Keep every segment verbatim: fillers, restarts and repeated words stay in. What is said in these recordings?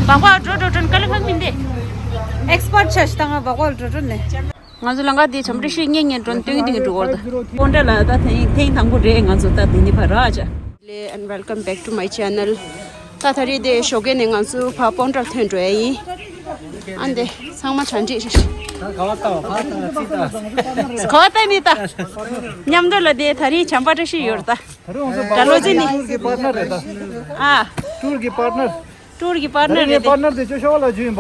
སྦག་སྦག་འགྲོ་འགྲོ་འགྲོ་ནི་དཀའ་ལས་ཁག་མིན་ཏེ། ཨེག་སི་པར་ཊི་ཆ་ཞིག་བཏང་ང་སྦག་སྦག་འགྲོ་འགྲོ་ནི། ང་ཚོ་ལམ་ཁ་འདི་བྱམས་བཀྲ་ཤིས་གཉེན་ཉེ་འགྲོ་ནི་སྟོན་གྱི་འདུག་གི་འགྲོ་བར་དུ། སྤོན་ཊ་ལ་ད་ཐེངས་ཐེངས་དང་པོ་རེད། ང་ཚོ་ད་འདི་ནི་ཕར་རག་བྱ། Hello and welcome back to my channel. ད་ད་རེས་དེ་ཞོགས་ཀས་ནས་ང་ཚོ་ཕར་སྤོན་ཊར་ཐོན་འགྲོ་ཡ་ཡིན། ཨ་འདི་ཚང་མ་གྲ་སྒྲིག་རེད། ད་ག་བ་ལྟ་བ་ཕར་ལྟ་བ་ཅི་ལྟ། ག་བ་ལྟ་ནི་ད། མཉམ་དུ་ལ་དེ་ད་རིང་བྱམས་པ་བཀྲ་ཤིས་ཡོད་རེད་ད། ད་རུང་ཚོ་ད་ལོ་ཚིགས་ནི། ཊུར་གི་པར་ཊི་ནར་རེད་ད། ཨ། ཊུར་གི་པར་ཊི་ནར། ཊུར་གི་པར་ཊི་ནར་རེད་དེ། པར་ཊི་ནར་དེ་ཅོ་ཤོ་ལ་ཇུ་ཡིན་པ།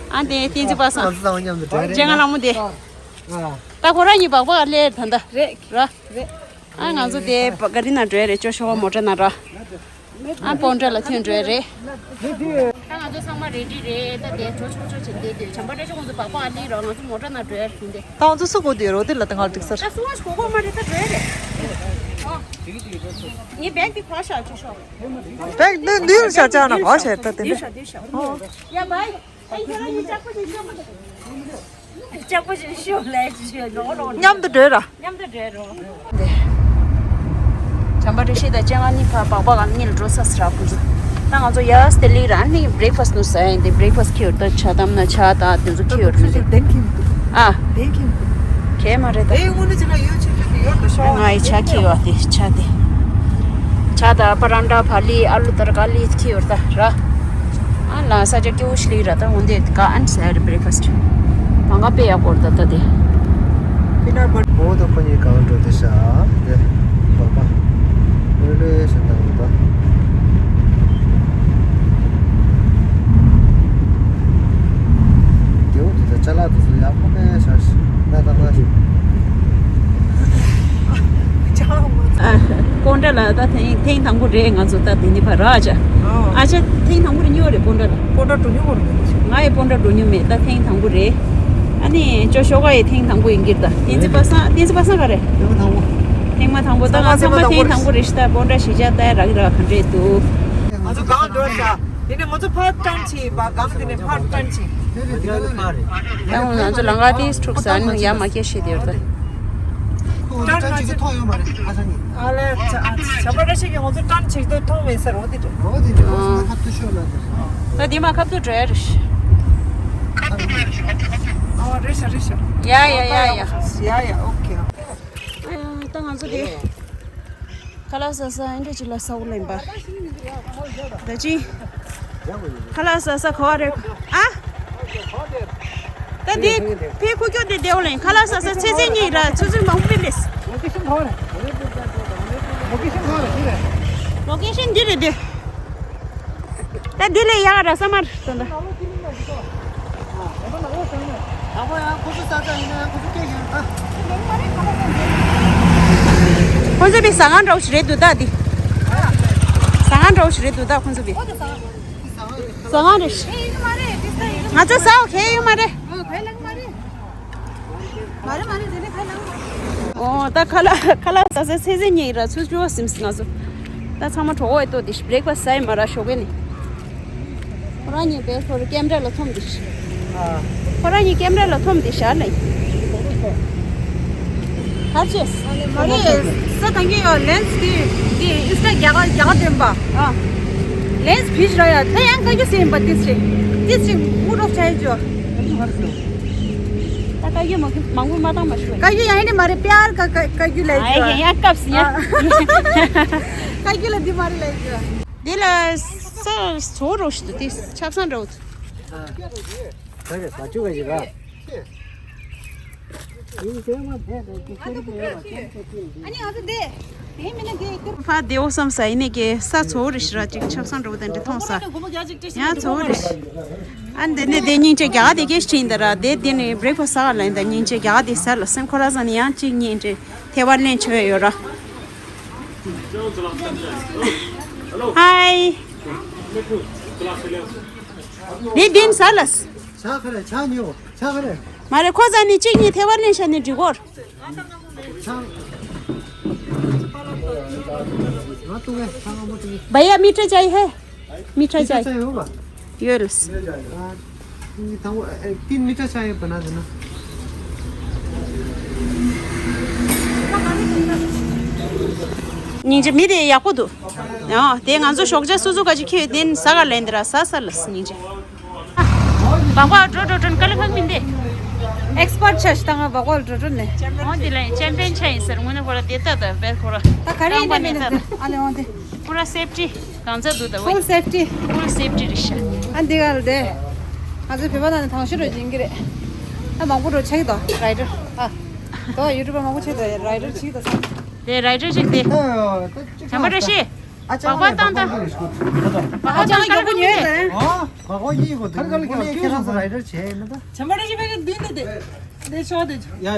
ཨ་དེ་བསྟན་འཛིན་པ་སངས། ང་ཚོ་ཚང་མ་མཉམ་དུ་འགྲོ་རེད། ཇེ་ང་ལ་མོ་དེ། ད་ཁོ་རང་གཉིས་སྦག་སྦག་སླེབས་ད་ད། རེད། ར། རེད། ཨ་ང་ཚོ་དེ་ག་རི་ནང་འགྲོ་ཡ་རེད། ཅོ་ཤོ་མོ་ཊ་ནང་ར། ཨ་སྤོན་ཊ་ལ་ཐོན་འགྲོ་ཡ་རེད། ད་ང་ཚོ་ཚང་མ་རེ་ཌི་རེད། ད་དེ་འགྲོ་ཆོག་ཆོག་བྱེད་བསྡད་དུས་བྱམས་པ་བཀྲ་ཤིས་ཁོང་ཚོ་སྦག་སྦག་སླེབས་ར། ང་ཚོ་མོ་ཊ་ནང་འགྲོ་ཡ་རེད་དེ། ད་ང་ཚོ་སུ་གོ་དུས་རོ་དེ་ལ་ད་ང་འགྲིག་ས་རེད། ད་སུ་བ་ཞིག་གོ་གོ་མ་རེད། ད་འགྲོ་ཡ་རེད། ཨ། ངའི་བེག་དེ་ག་བཞག་ཅོ་ཤོ། བེག་འདི་འདི་ལ་བཞག་བཅག་ན་ག་བྱས་ད་དེ་འདི། འདི་བཞག་འདི་བཞག་ཡ་བའི། ཨ་ཁྱོད་རང་གཉིས་ལྕགས་པོ་ཞིག་ཤོག་ལྕགས་པོ་ཞིག་ཤོག་ལས་ཞིག་ལོག་ལོག་མཉམ་དུ་འགྲོ་ར། མཉམ་དུ་འགྲོ་རོགས། བྱམས་པ་བཀྲ་ཤིས་དང་ལྕེ་ང་གཉིས་ཕར་སྦག་སྦག་གམ་གཉིས་ལ་འགྲོ་ས་ཟེར་ཁོ་ཚོ། ད་ང་ཚོ་ཡ་སྟེ་ལི་ར་ནི་བྷི་རེག་ཕ་སི་ནུ་ཟ་ཡིན་དེ། བྷི་རེག་ཕ་སི་ཁྱེར་ད་ཇ་དམ་ན་ཇ་ད་དེ་ཚོ་ཁྱེར་ཡོད་རེད་དེ། ཨ། གས་མ་རེད་ད། ང་ཡི་ཇ་ཁྱེར་ཡོད་དེ་ཇ་དེ། ཇ་ད་པ་རན་ཏྲ་བ་ལི་ཨ་ལུ་ཏར་ཀ་ལི་ཁྱེར་ཡོད་ད་ར། ཨ་ལ་ས་ཆ་སྐྱིད་པོ་ཞིག་རེད་ད། འོན་ཏེ་ག་ཨན་ཟེར་བྷི་རེག་ཕ་སི། མ་ག་པེ་ཡག་པོ་རེད་ད་ད་དེ། ཕི་ནར་བ་ཊར། འོ་ད་ཁོ་གཉིས་གང་འགྲོ་དེ་ཤ་དེ་འགྲོ་པ། ལོས་ལོས་ཤ་དང་འགྲོ་པ། དེའུ་དེ་ད་ཅ་ལག་དེ་ཚོ་ཡག་པོ་ནས་ཤ་ཤ་ད་ད་ལ་ཤ། ཨ། སྤོན་ཊ་ལ་ད་ཐེངས་ཐེངས་དང་པོ་རེད། ང་ཚོ་ད་དེ་ནི་ཕར་རག་བྱ། ཨོ། ཨ་ཅག་ཐེངས་དང་པོ་རེད། མྱོང་རེད་སྤོན་ཊ་ལ། སྤོན་ཊ་འགྲོ་མྱོང་མ་རེད། ང་ཡི་སྤོན་ཊ་འགྲོ་མྱོང་མེད། ད་ཐེངས་དང་པོ་རེད། ཨ་ནི་ཅོ་ཤོ་ག་ཡི་ཐེངས་དང་པོ་ཡིན་གྱི་རེད་ད། བསྟན་འཛིན་པ་སངས། བསྟན་འཛིན་པ་སངས་ག་རེད། ཐེངས་མ་དང་པོ། ཐེངས་མ་དང་པོ་ད་ང་ཚང་མ་ཐེངས་དང་པོ་རེད་ཤི། ད་སྤོན་ཊ་གཞིས་ཆགས་ད་རག་གི་རག་ག་འདྲས་འདུག་ང་ཚོ་གང་འགྲོ་ཤག་དེ་ནས་ང་ཚོ་ཕར་ཊརན་བྱེད་པ། གང་དེ་ནས་ཕར་ཊརན་བྱེད། ད་ང་ཚོ་ལམ་ཁ་དེ་འཁྲུག་ས་ནི་ཡ་མ་སྐྱེ་ཤེས་དེ་ཡོད་ད། ཁོ་ཚོ་ཊརན་བྱེད་ཀྱི་མཐོང་ཡོད་མ་རེད། ཨ་ས་ནི། ཨ་ལས་ཅ་ཨ་ཅ་བ་ར་ཤི་གི་ང་ཚོ་ཊརན་བྱེད་ཀྱི་མཐོང་མེད་ས་རོ་དེ་རེད། རོ་དེ་རེད། ཨ། ཁ་ཏུ་ཤོ་ལ་དེ་རེད། ད་དེ་མ་ཁབ་ཏུ་འགྲོ་ཡ་རེད། ཨ་རེད་ཤ་རེད་ཤ། ཡ་ཡ་ཡ་ཡ། ཡ་ཡ་ཨོ་ཁེ། ཨ་ཡ་ད་ང་ཚོ་དེ། ཁ་ལག་ཟ་ས་ཨེ་འདྲ་ཅིག་ལ་ས་འོག་ལེན་པ། ད་ཅི། ཁ་ལག་ཟ་ས་ག་བ་རེད་ཨ། ད་འདི་ཕའི་ཁུག་ཀྱོག་དེ་དེའོ་ལེན། ཁ་ལག་ཟ་ས་ཚེ་ཚེ་གཉིས་ར་ཆུ་ཚོད་མང་པོ་མི་ལེས། ལོ་ཀེ་ཤན་ག་བ་རེད། ལོ་ཀེ་ཤན་ག་བ་རེད། འདི་རེད་འདི། ད་འདི་ལས་ཡག་ར་ས་མར་ད་ད། ཁོ་ཚོ་བི་ཟ་ཁང་འདྲ་བོ་ཞིག་རེད་འདུག་ད་འདི། ཟ་ཁང་འདྲ་བོ་ཞིག་རེད་འདུག་ད་ཁོ་ཚོ་བི། ཟ་ཁང་རེད། ང་ཚོ་ཟ་བ་ཁེལ་ཡོད་མ་རེད། མ་རེད་མ་རེད། དེ་ནས་ཁ་ལག་མ་རེད། ཨོ་ད་ཁ་ལག་ཁ་ལག་ཟ་ས་ཚེ་ཚེ་གཉིས་ར་ཚུར་འགྲོ་སིམ་སི་ང་ཚོ། ད་ཚང་མ་གྲོགས་པོ་ཡི་ཏོ་དེ་བྷི་རེག་ཕ་སི་ཟ་ཡི་མ་ར་ཞོགས་ཀས་ནི། ཁོ་རང་གཉིས་བེ་ཁོ་རང་ཀེམ་ར་ལ་ཐོམ་དེ་ཤི། ཁོ་རང་གཉིས་ཀེམ་ར་ལ་ཐོམ་དེ་ཤར་ནས། ཧར་ཅེས། མ་རེད། ས་ཐང་གི་ཡོ་ལེན་སི་དེ་དེ་ཨིན་སི་ཊ་རྒྱ་གར་རྒྱ་གར་སྟོན་པ། ཨ། ལེན་སི་ཕིས་ར་ཡ་ད་ཡང་བཀའ་རྒྱུ་ཟེར་ཡིན་པ་ཏིས་ཅིག་ཏིས་ཅིག་མུ་རོགས་ཆ་ཡི་ཅོ། ད་བཀའ་རྒྱུ་མང་པོ་མང་པོ་མ་བཏང་མ་ཤོད། བཀའ་རྒྱུ་ཡང་ཡིན་ནི་མ་རེད། པེ་ཨར་ཀ་བཀའ་བཀའ་རྒྱུ་ལས་ཨ་ཅོ། ཡ་ཡ་སྐབས་སུ་ཡ། ཨ། བཀའ་རྒྱུ་ལ་འདི་མ་རེད་ལས་ཅོ། འདི་ལ་ས་ཚོ་རོགས་ཤིག་ཏུ་དེ་ཆབ་གསང་འདྲ་བོ། ད་རེས་ས་ཆུ་བ་ཞིག་ར། ཕ་དེའོ་བསམ་ས་ཡིན་ནས་ཀྱི་ས་ཚོ་རེ་ཞིག་ར་ཅིག་ཆབ་གསང་འགྲོ་དེ་འདྲ་མཐོང་ས། ཡང་ཚོ་རེ་ཞིག་ཨ་འདི་ནས་དེ་སྙིང་རྗེ་རྒྱ་ག་དེ་སྐད་ཤིག་ཡིན་ད་ར། དེ་དེ་ནས་བྷི་རེག་ཕ་སི་ཟ་ག་ལ་ཡིན་ད་སྙིང་རྗེ་རྒྱ་ག་དེ་ཟ་ལ་སེམས་ཁོ་ར་ཟ་ནས་ཡང་གཅིག་གཉིས་འདྲེ་ཐེ་བར་ལེན་ཆོད་ཡོད་ར། ཧའི། དེ་དེ་ནས་ཟ་ལ། ཆ་ཁ་རེ་ཆ་ཉོ་ཆ་ཁ་རེ། མ་རེད། ཁོ་ཟ་ནས་གཅིག་གཉིས་ཐེ་བར་ལེན་ཤ་ནས་འགྲིག་གོ། भैया मीठा चाय है? मीठा चाय। मीठा चाय होगा? ཡོད་རེད། तीन मीठा चाय बना देना। སྙིང་རྗེ། མི་དེ་ཡག་པོ་འདུག་ཡང་དེ་ང་ཚོ་ཞོགས་ཇ་སོ་སོ་ག་ཅིག་ཁྱེར་དེ་ནས་ཟ་ག་ལེན་དེ་ར་ཟ་ས་ལ་སྙིང་རྗེ། སྦག་སྦག་འགྲོ་འགྲོ་འགྲོ་ནི་དཀའ་ལས་ཁག་མིན་ཏེ། ཨེགས་པར་ཊི་ཆ་ཞིག་ད་ང་སྦག་སྦག་འགྲོ་འགྲོ་ནས། འོ་དེ་ལ་ཅེམ་པེན་ཆ་ཡིན་ཟེར་དངོས་གནས་ཁོ་ར་དེ་ལྟ་ད་བེར་ཁོ་ར་ཨ་ག་རེ་ཡིན་ནས་མིན་ད་ཨ་ལེ་འོ་དེ། ཕུ་ར་སེབ་ཊི་གང་ཚ་འདུག་ད་ཕུལ་སེབ་ཊི། ཕུལ་སེབ་ཊི་རེད་ཤག་ཨ་འདི་ག་ལ་དེ། ང་ཚོའི་བོད་པ་ནང་ནས་དང་ཤོས་རོ་སྦྱིན་གི་རེད། ད་མང་པོ་རོ་ཆགས་ཀྱི་འདུག་རའི་ཌར་ཨ། དོ་ཡུ་ཊུབ་པ་མང་པོ་ཆགས་འདུག་རའི་ཌར་ཆགས་ཀྱི་འདུག་ས། དེ་རའི་ཌར་ཅིག་དེ། ཨ་ད་ཅིག་བྱམས་པ་བཀྲ་ཤིས། ཨ་ཅག་བག་པ་བཏང་དང་། བག་པ་བཏང་དང་། ཨ་ཅག་ཡག་པོ་ཉོས་དང་། ཨ་བག་པ་གཉིས་གོ་དེ་ཁར་ཁར་ལ་ཁྱོད་ཁྱོད་རང་ཚོ་རའི་ཌར་བྱས་ཡིན་ན་ད། བྱམས་པ་བཀྲ་ཤིས་ཕ་གི་མདུན་དེ་དེ། དེ་ཤོག་དེ། ཡ་ཡ།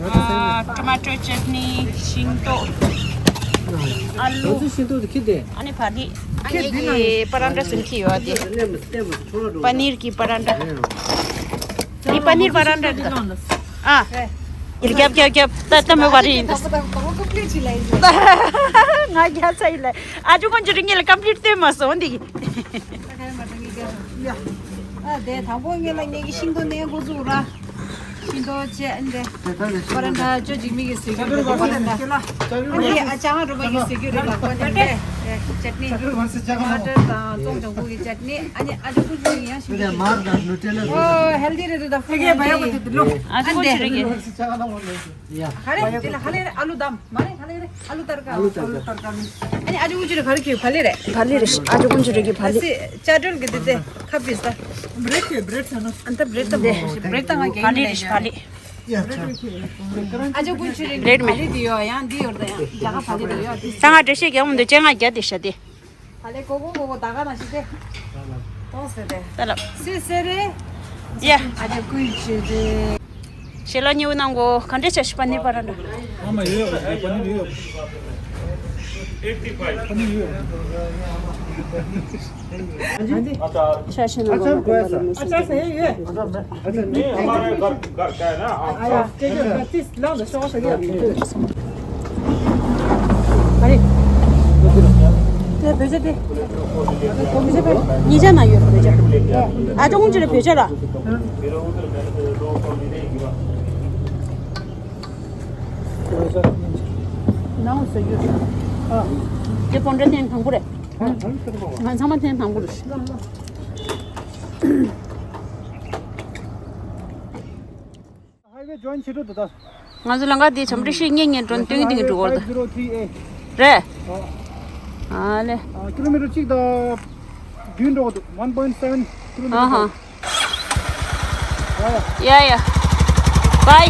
ཨ་ཊོ་མ་ཊོ་ཅེ་ཊི་ནི། ཤིང་ཏོག་ཨ་ལུ། ཤིང་ཏོག་དེ་ཁྱི་དེ། ཨ་ནི་བ་ལི། ཨ་ནི་གི་པ་རན་ཏྲ་སུམ་ཁྱི་ཡོད་དེ། པ་ནིར་གི་པ་རན་ཏྲ། འདི་པ་ནིར་པ་རན་ཏྲ་དེ། ཨ། ཡིར་རྒྱབ་རྒྱབ་རྒྱབ་ད་ལྟ་མོ་ག་རེ་ཡིན་ད། ང་རྒྱ་ཚ་ཡིན་ལ། ཨ་ཅོ་ཀུན་ཅོ་རིང་ངེད་ལ་ཀམ་པི་ལིཊ་སྟོན་མ་སོང་འདི་གི། ཨ་དེ་དང་པོ་ངེད་ལ་ངེད་ཀྱི་ཤིང་ཏོག་ནས་འགོ་བཙུགས་ར། ཤིང་ཏོག་བཅད་འདི། པ་རན་ཏྲ་ཅོ་འཇིགས་མེད་ཀྱི་ཟས་གོས་རེད་པ་རན་ཏྲ། ཨ་ནི་ཨ་ཅག་ང་རོ་པ་གི་ཟས་གོས་རེད་ལགས་པ་ནི་འདི། ཅ་ཊི་ནི། ཊ་མ་ཊར་དང་ཙོང་ལྗང་ཁུ་གི་ཅ་ཊི་ནི། ཨ་ནི་ཨ་ཅོ་ཀུན་ཅོ་རིང་ཡང་ཤིང་ཏོག་ཨོ་ཧེལ་དི་རེད་འདུག་ད་ཧེ་གེ་བ་ཡ་གོ་དེ་དེ་ལོ། ཨ་ཅོ་ཀུན་ཅོ་རིང་གི། ཡ། ཧ་རེ་དེ་ལ་ཧ་ལེ་རེ་ཨ་ལུ་དམ་མ་རེད་ཧ་ལེ་རེ་ཨ་ལུ་ཏར་ཀ། ཨ་ལུ་ཏར་ཀ། ཨ་ནི་ཨ་ཅོ་ཀུན་ཅོ་རེ་ག་རེ་ཁྱོད་བ་ལེ་རེད། བ་ལེ་རེད། ཨ་ཅོ་ཀུན་ཅོ་རེ་གི་བ་ལེ། ཨ་སི་ཅ་ཊོལ་གི་དེ་དེ་ཁ་པིས་ད། བྲེཌ་ཁྱོད་བྲེཌ་ཚ་ནོ། ཨ་ད་བྲེཌ་ད་མོ་བྲེཌ་ད་ང་གེ་བ་ལེ་རེད་བ་ལེ། ཨ་ཅོ་ཀུན་ཅོ་རེ་གི་བ་ལེ་དེ་ཡོད་ཡང་འདི་ཡོད་ད་ཡང་རྒྱ་ག་བ་ལེ་དེ་ཡོད་དེ། ད་ང་འགྲེལ་བཤད་རྒྱག་མི་འདུག་ཅེ་ང་རྒྱ་དེ་ཤ་དེ། ད་ལེ་གོ་གོ་གོ་གོ་ད་ག་ན་ཞིག་སྟེ། གཏོང་ཟེར་ཏེ། ད་ལབ། སེ་སེ་རེ། ཡ། ཨ་ཅེ་ཀུན་ཅི་རེ། ཞེ་ལ་ཉེ་བོ་ནང་གོ་ག་འདྲས་བྱ་ཞིག་པ་ནི་པ་ར་འདྲ། ཨ་མ་ཡོད་ཡོད་པ་ནི་ཡོད་ཡོད། པ་ནི་ཡོད་ཡོད། ཆ་ཤས་ནང་གོ་ཨ་ཅག་ཟེར་ཡོད། ཨ་ཅག་ཟེར་ཡོད། ཨ་ཅག་ཟེར་ཡོད། ཨ་ཅག་ཟེར་ཡོད། ཨ་ཅག་ཟེར་ཡོད། ཨ་ཅག་ཟེར་ཡོད། ཨ་ཅག་ཟེར་ཡོད། ཨ་རེ། དེ་བོད་ཇ་དེ། བོད་ཇ་དེ་གཉིས་ཆ་ན་ཡོད་བོད་ཇ། ཨ་ཅག་ཀུན་ཅི་རེད་བོད་ཇ་ལ། ནང་ཟ་རྒྱུ། ཨ། དེ་སྤོན་ཊ་ཐེངས་དང་པོ་རེད། ང་ཚང་མ་ཐེངས་དང་པོ་རེད། ཧའི་ཝེ་ཇོ་ཡིན་བྱེད་འགྲོ་འདུག་ད། ང་ཚོ་ལམ་ཁ་འདི་བྱམས་བཀྲ་ཤིས་གཉེན་ཉེ་འགྲོ་སྟོན་གྱི་འདུག་འགྲོ་གོ་ད། National Highway five zero three A། རེད། ཨ་ལེ། ཀི་ལོ་མི་ཊར་གཅིག་དང་བདུན་འགྲོ་གོ་འདུག one point seven ཀི་ལོ་མི་ཊར། ཨ་ཧ། ཡ་ཡ། བའི།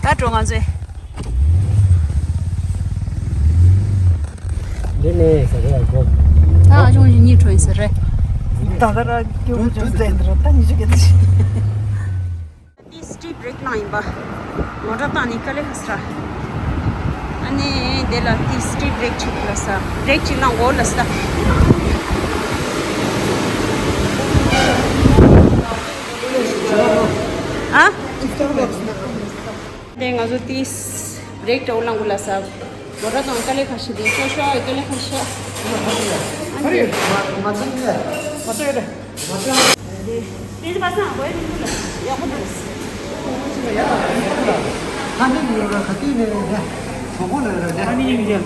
ད་འགྲོ་ང་ཚོས། འདི་ནས་ཟ་གི་ཡ་གོ། ད་ཨ་ཅུང་ཞིག་གཉིད་ཁྲོ་ཡིན་ཟེར་རེད། ད་ད་ར་སྐྱོ་བོ་ཅུང་ཟད་འདི་ར་ད་ཉི་ཤུ་གི་ད་ཤི། དེ་སི་ཊི་བྷི་རེག་བླངས་ཡིན་པ། མོ་ཊ་བཏང་ནས་དཀའ་ལས་ཁག་སོང་། ཨ་ནི་དེ་ལ་དེ་སི་ཊི་བྷི་རེག་གཅིག་ལ་ས་བྷི་རེག་གཅིག་བླངས་འོག་ལ་ས། ཨ། དེ་ང་ཚོ་དེ་བྷི་རེག་འདྲ་བོ་བླངས་དགོས་ལ་ས། མོ་ཊ་དང་དཀའ་ལས་ཁག་ཤི་དེ་ཤོག་ཤོག་དཀའ་ལས་ཁག་ཤ། ཨ་ནི། མ་མ་ཚང་ཡོད། མ་ཚང་ཡོད། དེ་དེ་པ་སངས་གོ་ཡ་མི་འདུག་ལ་ཡག་པོ་འདུག་ཧ་ནི་ཡོད་ར་ག་དུས་ནས་རེད་དེ། གྲོགས་པོ་ལ་རེད་དེ། ཧ་ནི་ཡིན་ཀྱང་།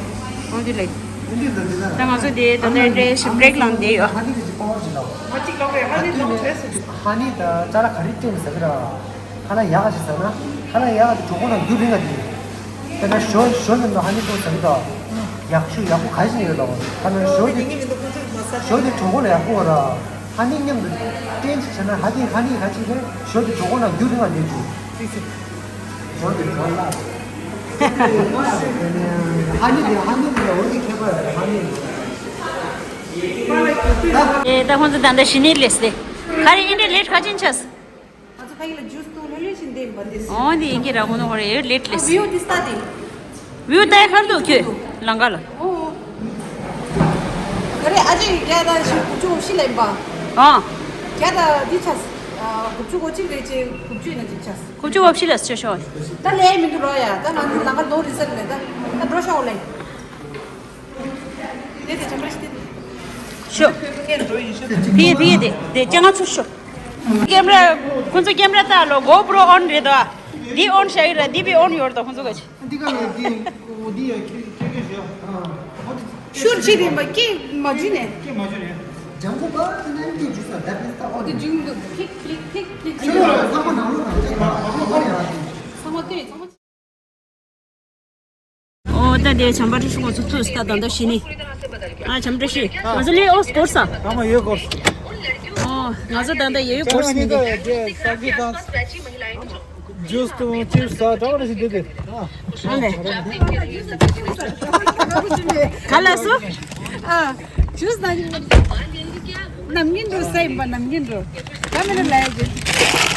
ཨང་དེ་ལེགས། ཨང་དེ་ལ་དེ་ད་ང་ཚོ་དེ་ད་ལྟ་འདྲེ་ཞིབ་བྷི་རེག་ལངས་བསྡད་ཡོད། ཧ་ནི་གི་ཅིག་པ་བར་ཅིག་ལ། ང་གཅིག་ལོག་རེད་ཧ་ནི་ནོར་བྱས་ཟེར་དུས། ཧ་ནི་ད་ཅ་ལག་ག་རེ་སྤྲད་ཟེར་གི་ར། ཧ་ལ་ཡག་ག་ཅིག་ཟེར་ན། ཧ་ལ་ཡག་ག་དེ་གྲོགས་པོ་ལ་རྒྱུ་རིང་ག་དེ། དཔེར་ན་ཞོ་ཞོ་ནི་ནོ་ཧ་ནི་ཏོ་ཟེར་གི་འདུག་ཡག་ཤོས་ཡག་པོ་ག་ཞིག་ཡོད་དོ། ད་ནི་ཞོ་དེ་ཞོ་དེ་གྲོགས་པོ་ལ་ཡག་པོ་ར། ཧ་ནི་མཉམ་དུ་ཏན་ཅིག་བྱས་ན་ཧ་ཅིག་ཧ་ནི་ཧ་ཅིག་རེད། ཞོ་དེ་གྲོགས་པོ་ལ་རྒྱུ་རིང་བ་འདེབས་ཀྱི། ཞོ་དེ་གྲོགས་ལ། ཧ་ནི་དེ་ཧ་ནི་དེ་ལ་འོ་དེ་ཁྱད་པར་རེད་ཧ་ནི། ཨེ་ད་ཁོང་ཚོ་ད་ལྟ་ཞི་ནི་ལས་སྟེ། ག་རེ་ཨིན་དེ་ལེ་ཊི་ག་ཅིན་ཆགས། ང་ཚོ་ཕ་གི་ལ་ཇུས་བཏུང་ལྷོད་ལྷོད་བཞིན་བསྡད་པ་དེ། འོ་དེ་ཡིན་གྱི་ར་ཁོ་ནོ་ཧོ་རེ་ལེ་ཊི་ལེ་ཊི། ཝིའུ་དེ་ལྟ་དེ། ཝིའུ་ལྟ་ཡ་ཁར་འདུག་ཁྱོད་ལང་ཀ་ལ། འོ། ག་རེ་ཨ་ཅེ་ཡི་རྒྱ་ད་ཞིག་དགུ་བཅུ་གོ་བཞི་ལེན་པ། ཨ། རྒྱ་ད་འདི་ཆགས། དགུ་བཅུ་གོ་གཅིག་རེད་ཅེ་དགུ་བཅུ་ཡིན་ན་ཅིག་ཆགས། དགུ་བཅུ་གོ་བཞི་ལ་ཆོ་ཤོག་ད་ལས་མི་འདུག་རོ་ཡ་ད་ང་ཚོ་ལང་ཀ་ལོ་རི་སར་ལས་ད་ད་འགྲོ་ཤོག་ལེ། དེ་དེ་ཅམ་ར་ཤི་དེ། ཤོ། ཕི་ཡེ་ཕི་ཡེ་དེ་དེ་ཅང་ང་ཚུར་ཤོ། ཀེམ་ར་ཁོང་ཚོ་ཀེམ་ར་ལྟ་ལོ་གོ་པྲོ་ཨོན་རེད་དོ། འདི་ཨོན་བྱ་ཡི་ར། འདི་བི་ཨོན་ཡོར་དང་ཁོང་ཚོ་ག་ཆེ། འདི་ག་ལ་འདི་འོ་འདི་ཡ་ཁྱེད་ཁྱེད་ཁྱེད་བྱ། ཨ། འོ་འདི། ཤུར་ཕྱིན་རིམ་པ་ཀྱེ་མ་འཇུས་ནས། ཀྱེ་མ་འཇུས་ནས། ལྗང་ཁུ་པ་དེ་ནས་འདི་འཇུས་ས་ད་ནི་ད་ཨོ་འདི་འདི། འཇུས་འདུག་ཁིག་ཁིག་ཁིག་ཁིག་ཁིག་ཤུར་ལ་ཚང་མ་ནང་ལོགས་ནང་ཆ་ཡ་ཨོ་ཡ། ཚང་མ་ལྟོས་ཚང་མ། ཨོ་ད་དེ་བྱམས་པ་བཀྲ་ཤིས་ཁོང་ཚོ་ཐུག་སྟེ་ད་ལྟ་ཤི་ནི། ཨ་བྱམས་བཀྲ་ཤིས། ང་ཚོ་ལས་ཨོ་སྐོར་ས། ཨ་མ་ཡོད་སྐོར་ས། ཨོ་ང་ཚོ་ད་ལྟ་ཡོད་ཡོད་སྐོར་ས་ནི་དེ། ཇུས་དང་ཅིབ་ས་འདྲ་བ་ཞིག་འདུག་གི། ཨ་ལས། ག་ལ་སོ། ཨ། ཇུས་དང་། ནམ་རྒྱུན་འགྲོ་ས་ཡིན་པ་ནམ་རྒྱུན་འགྲོ། ད་མི་ལ་ལ་ཡ་ཇུས།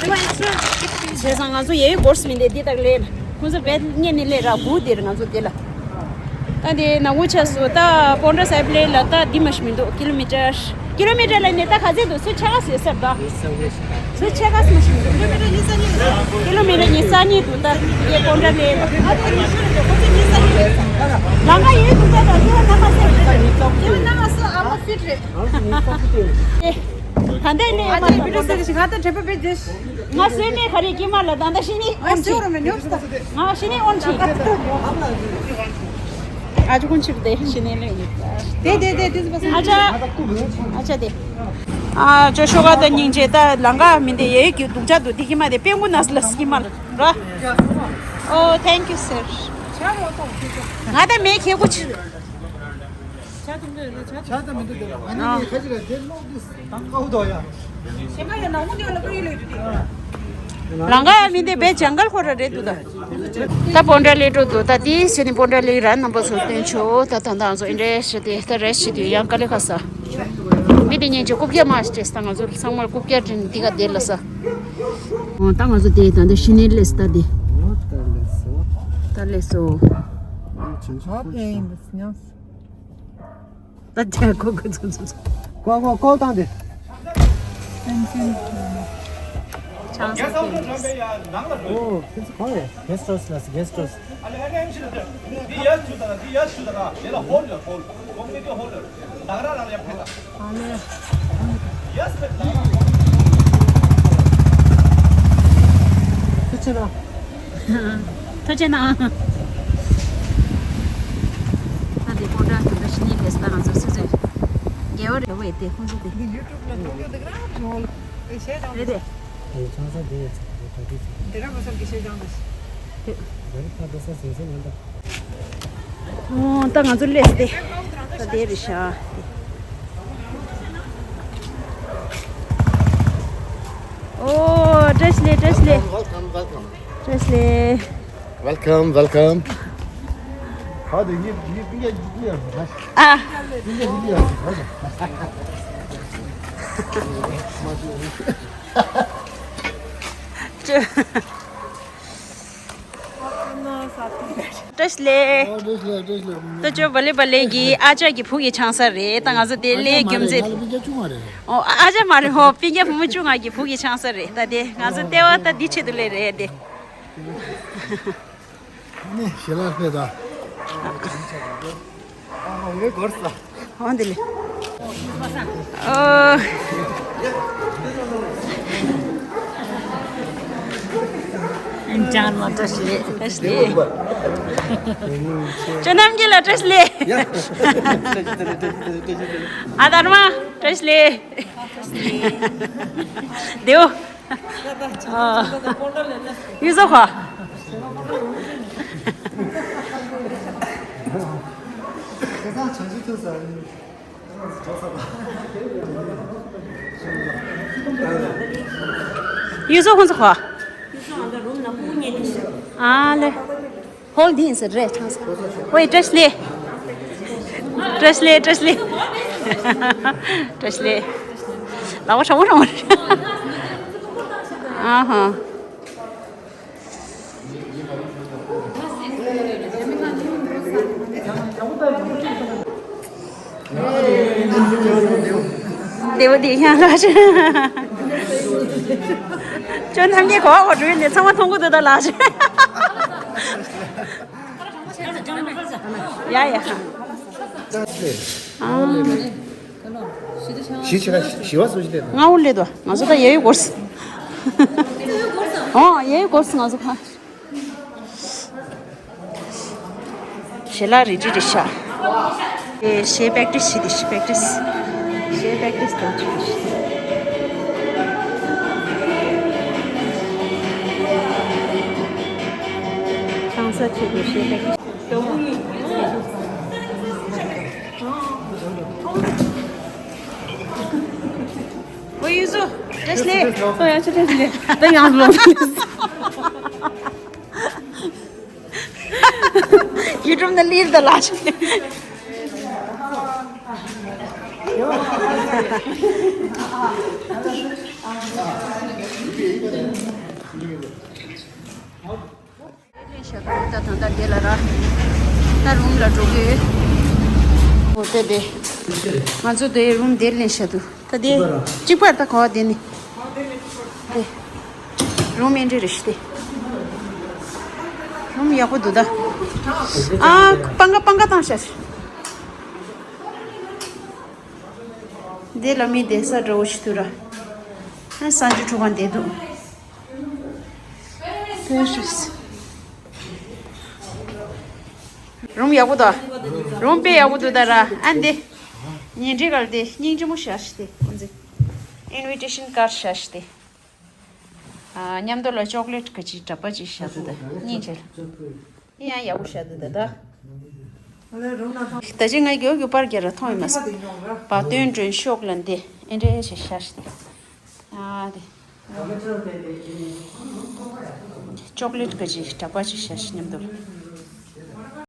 བྱས་ཙང་ང་ཚོ་ཡའི་སྐོར་ས་མི་འདི་འདི་དག་ལས་ལ། ཁོང་ཚོ་བེད་ཉེ་ནི་ལས་ར་སྒུག་དེར་ང་ཚོ་དེ་ལ། ད་དེ་ནང་ངུ་ཆ་སོ་ད་པོན་ཏྲ་སའིབ་ལས་ལ་ད་འདི་མ་ཤི་མི་འདུག་ཀི་ལོ་མི་ཊར། ཀི་ལོ་མི་ཊར་ལ་ནི་ད་ག་ཚད་འདུག་སུ་ཆ་ག་སུ་ཡོད་སར་ད། སུ་ཆ་ག་སུ་མ་ཤི་མི་འདུག་ཀི་ལོ་མི་ཊར་ཉི་ཤུ་རྩ་གཉིས། ཀི་ལོ་མི་ཊར་ཉི་ཤུ་རྩ་གཉིས་འདུག་ད་དེ་པོན་ཏྲ་ལས་ལ། ལང་ཀ་ཡོད་འདུག་ད་ད་དེ་བ་ན་མ་སེ། དེ་བ་ན་མ་སེ་ཨ་མ་ཕིཊ་རེད། ཨེ། ད་ལྟ་ནས་ཨ་ཅེ་བི་ཌིའོ་སེ་ང་ད་དྲན་པ་བེད་དེ། ང་སེ་ནས་ག་རེ་ཀྱི་མ་ལ་ད་ད་ཤི་ནི་ཨོན་ཆི། ང་ཤི་ནི་ཨོན་ཆི། ཨ་ཅུ་ཀུན་ཆིར་དེ་ཤི་ནི་ལེ། དེ་དེ་དེ་དེ་ཨ་ཅག་ཨ་ཅག་དེ། ཨ་ཅོ་ཤོ་ག་ད་སྙིང་རྗེ་ད་ལང་ཀ་མི་འདི་ཡེ་གི་སྡུག་ཅག་འདུག་དེ་ཀྱི་མ་དེ་པེ་ངུ་ནས་ལ་སྐྱི་མ་ལ་ར། Oh, thank you, sir. ང་ད་མེ་ཁེ་གུ་ཆི། ཆ་ད་མི་འདུག་དེ་ལ་ཨ་ནི་ཁ་ཅིག་ལ་དེ་ལོག་དུས་དང་ཀའུ་དོ་ཡ། ཞེ་མ་ཡ་ནང་མོ་དེ་ལ་ཀུ་ཡི་ལོ་ཡོད་དེ། ལང་ཀ་ཡ་མི་འདི་བེ་ཇང་གལ་ཁོ་ར་རེད་འདུག་ད། ད་པོན་ཏྲ་ལི་འགྲོ་འདུག་ད་དེའི་ཕྱི་ནས་པོན་ཏྲ་ལི་ར་རྣམ་པ་ཚོ་སྟོན་ཆོག་ད་ད་ད་ང་ཚོ་ཨིན་འདྲེ་ཞི་དེ་ད་རེ་ཞི་དུས་ཡང་ཀ་ལི་ཁ་ས། མི་དེ་ཉན་ཆོག་རྐུབ་བཀྱག་མ་ཞེས་ད་ང་ཚོ་ཚང་མར་རྐུབ་བཀྱག་དྲན་འདི་ག་དེ་ལ་ས། ད་ང་ཚོ་དེ་ད་འདི་ཤི་ནི་ལས་ད་དེ། ད་ལས་སོ། ད་ཅག་ཁོ་ཁོ་ཚོ་ཚོ་ཚོ། ཀོ་ཀོ་ཀོ་བཏང་སྟེ། ཆང་ས་ཁེལ་འདུག་ཨོ་ཁྱེད་ཚོ་གང་རེད། གེ་སི་ཊི་ཧའུ་སི་ལ་གེ་སི་ཊི་ཧའུ་སི། ཨ་ལས། ཁྱེད་ཚོ་ལ། ཐུགས་རྗེ་གནང་། ད་འདི་ཀོང་ཀྲ་དེ་འདྲ་ཤི་ནི་ལས་ད་ང་ཚོ་སུ་ཚོད། རྒྱལ་བ་རེད་བས་དེ་ཁོང་ཚོ་དེ། འདི་ཡུ་ཊུབ་ལ་གཏོང་རྒྱུ་འདུག་ར་ཇོལ། ཨེ་ཤེས་ཀྱང་རེད་དེ། ཨེ་ཆང་ས་དེ་ཡོད་ཚེ་དེ་ག་དུས་ཚེ། དེ་ར་མ་སོང་གི་ཤེས་ཀྱང་འདུག་དེ། དེ་རིགས་ཁ་དེ་ས་ཟིན་ས་མིན་འདུག་ཨོ་ད་ང་ཚོ་སླེབས་ཏེ། ད་དེ་རེད་ཤག་ཨོ་བཀྲ་ཤིས་བདེ་ལེགས། བཀྲ་ཤིས་བདེ་ལེགས། Welcome, welcome. བཀྲ་ཤིས་བདེ་ལེགས། Welcome, welcome. ཨ། བཀྲ་ཤིས་བདེ་ལེགས། ཨོ་བཀྲ་ཤིས་བདེ་ལེགས། ད་ཅོ་བ་ལེ་བ་ལེ་གི་ཨ་ཅག་གི་བུ་གི་ཆང་ས་རེད། ད་ང་ཚོ་དེ་ལས་རྒྱུ་མཚན། ཨོ་ཨ་ཅག་མ་རེད་ཧོ། སྤུན་ཀྱག་བུ་མོ་བཅུ་ལྔ་གི་བུ་གི་ཆང་ས་རེད། ད་དེ་ང་ཚོ་ལྟེ་བ་ད་འདི་ཆེད་དུ་ལས་རེད་དེ། ནི་ཞེ་ལ་ཕེ་ད། ཨ་འོ་འདི་ལེ། ཨོ། ཨིན་ཅང་མ་བཀྲ་ཤིས་བདེ་ལེགས། བཀྲ་ཤིས་བདེ་ལེགས། ཅོ་རྣམ་རྒྱལ་ལ་བཀྲ་ཤིས་བདེ་ལེགས། ཨ་དར་མ་བཀྲ་ཤིས་བདེ་ལེགས། དེའོ། ཡུལ་ཟོ་ཁ། ཡུལ་ཟོ་ཁོང་ཚོ་ཁ། ཨ་ལེ། ཧོལ་འདི་ཡིན་ཟེར་རེད་ཆང་ས། ཝེ་བཀྲ་ཤིས་བདེ་ལེགས། བཀྲ་ཤིས་བདེ་ལེགས། བཀྲ་ཤིས་བདེ་ལེགས། བཀྲ་ཤིས་བདེ་ལེགས། ལག་པ་ཧྲ་བོ་ཧྲ་བོ་རེད། ཨ་ཧ། བདེ་བོ་བདེ་ཡང་ལགས་ཆེ། ཅོ་རྣམ་རྒྱལ་གོ་བ་གོ་འགྲོ་ནས་ཚང་མ་མཐོང་གི་འདུག་ད་ལགས་ཆེ། ཡ་ཡ། ཞི་ཆ་ཞི་བ་སུ་ཞི་དེ། ང་འུ་ལེ་དོ་ང་ཚོ་ད་ཡ་ཡོད་གོ་སི། ཨོ་ཡ་ཡོད་གོ་སི་ང་ཚོ་ཁ། དེ་ལ་རེ་ཅི་རེ་ཤ། ཨེ་ཤེ་པེག་ཏིས་ཤི་དི་ཤི་པེག་ཏིས། ཤེ་པེག་ཏིས་དང་ཅི་ཤི། ཁང་ས་ཆེ་གི་ཤེ་པེག་ཏིས། ཨོ་ཡུ་སུ། ཏེས་ལེ། ཨོ་ཡ་ཆུ་ཏེས་ལེ། ད་ཡང་ལོ། ཡུ་ཊུབ་ནང་ལིར་ད་ལ་ཆུ། ལེན་བྱ་དགོས། ད་ད་ལྟ་དེ་ལ་ར། ད་རུམ་ལ་འགྲོ་གི་ཡོད། འོ་དེ་དེ། ང་ཚོ་དེ་རུམ་དེ་ལེན་བྱ་འདུག་ད་དེ་གཅིག་པར་ད་གོ་བ་དེ་ནི། དེ། རུམ་ཨེ་འདྲ་རེད་ཤི་དེ། རུམ་ཡག་པོ་འདུག་ད། ཨ་པང་ཀ་པང་ཀ་བཏང་ཤག་དེ་ལ་མི་བསྡད་ས་འདྲ་བོ་ཞིག་འདུག་ར། ཨ་གསང་སྤྱོད་ཁྲུ་གང་བསྡད་འདུག་རུམ་ཡག་པོ་འདུག་རུམ་དཔེ་ཡག་པོ་འདུག་ད་ར། ཨ་འདི། ཉེ་འབྲེལ་གར་དེ་སྙིང་རྗེ་མོ་བཞག་ཤི་དེ་ཁོང་ཚོས། ཨིན་ཝི་ཊེ་ཤན་ཀར་བཞག་ཤི་དེ། ཨ་མཉམ་དུ་ལ་ཅོག་ལེཊ་ག་ཅིག་འདྲ་པོ་ཅིག་བཞག་འདུག་ད་སྙིང་རྗེ་ལ། ཡང་ཡག་པོ་བཞག་འདུག་ད་ད། ད་ཅི་ང་རྒྱོ་རྒྱོ་པར་རྒྱ་ར་མཐོང་ཡོད་མ་སོང་། བ་སྟོན་སྒྲོན་ཤོག་ལ་འདི་ཨེ་འདྲ་ཞིག་ཤར་ཤི། ཨ་དེ། ཅོག་ལེཊ་ག་ཅིག་འདྲ་པོ་ཅིག་ཤར་ཤི་མཉམ་དུ།